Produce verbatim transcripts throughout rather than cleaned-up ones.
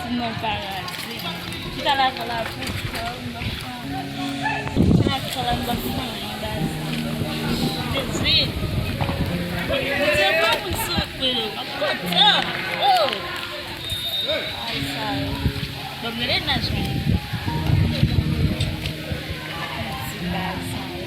ti non paradi. Chita la, la pou kò, non. Chita la, la pou kò, non. Jezi. Bondye, pa moun sou kwe, m ap kontan. Oh! Ay, sa yo. Bon, m rele nan jwenn. Ti bagay sa yo.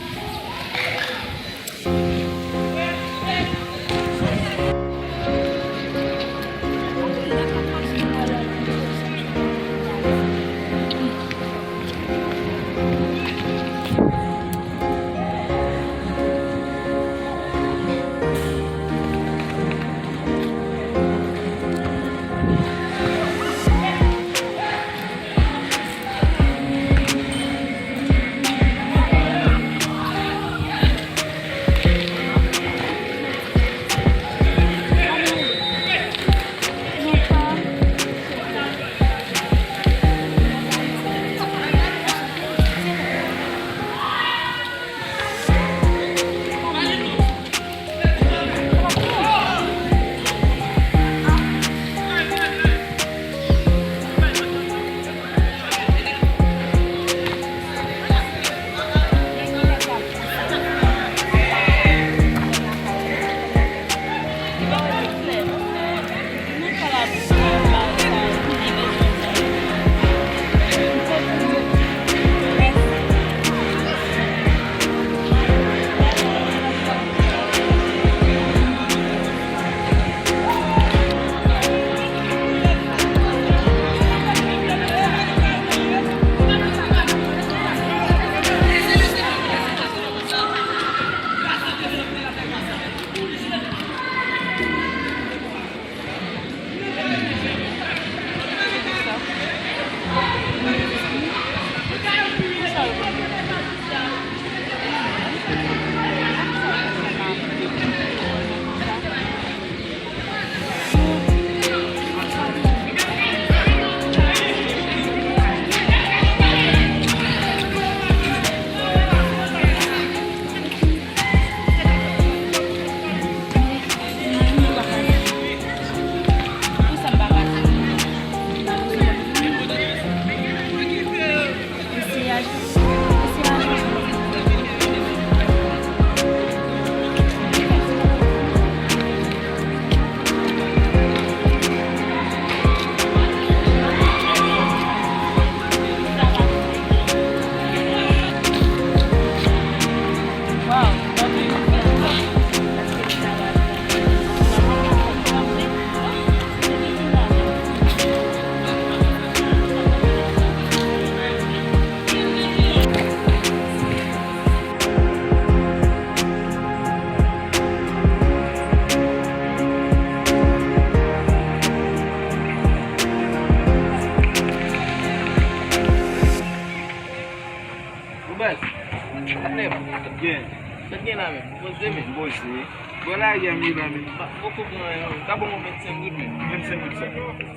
Sa k gen la menm? Poze menm. Poze. Bon, lari a m ye la menm. M poko pran anyen non. Ka ban m yon vennsenk goud menm. Vennsenk goud sa.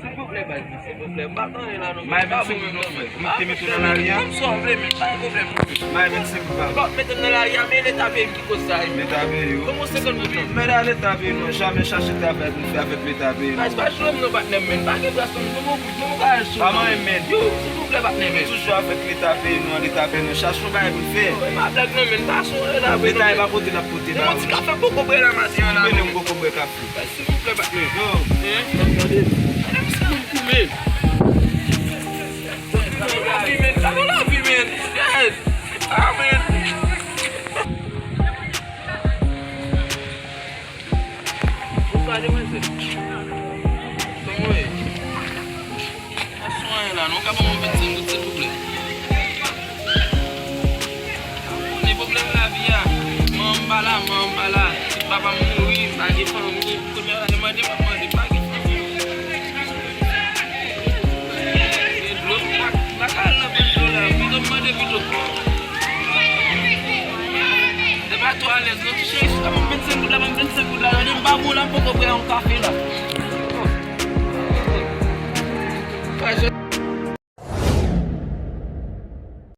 Silvouplè baz, silvouplè. M pa tande la non. Bay vennsenk goud non frè. Pou m te mete w nan lari a. Fè m sa w vle menm, pa gen pwoblèm. Bay vennsenk goud baz. Bon, mete m nan lari a, men leta peyi m ki koz sa wi. Leta peyi w. Ban m yon senkant goud non. Men la leta peyi nou, jamè chache travay pou n fè avèk leta peyi nou. Baz, pa jwe m non patnè m, men. Pa gen plas non, ban m yon goud, ban m yon bagay sou. Pa manyen m, men. Yo, silvouplè patnè m. Toujou avèk leta peyi nou an, leta peyi nou. Chache yon bagay pou n fè. E pa blag non, men. Pa sou leta peyi nou. Leta e pa pote n ap pote ba ou. Yon ti kafe poko bwè la maten an la. Mwen menm m poko bwè kafe. Silvouplè, patnè. Yo. Hein? Gade misye moun koume. Gade lavi, men. Gade lavi, men. Yes. Ah, men. Ou gade, men, se. Kòman w ye? Pa sou anyen la, non. Ka ban mwen vennsenk goud, silvouplè. Konnen pwoblèm lavi a. Manman m pa la, manman m pa la. Pitit papa m mouri, m pa gen fanmi. Kounye a la, yo mande, m ap mande, m pa gen fanmi. Gen dlo, m pa, m pa ka al nan vin dlo la. Pito m mande pito. Se pa twò alèz, non, ti cheri. Sou ka ban m vennsenk goud la, ban m vennsenk goud la. Tande, m pa bon la, m poko bwè yon kafe la.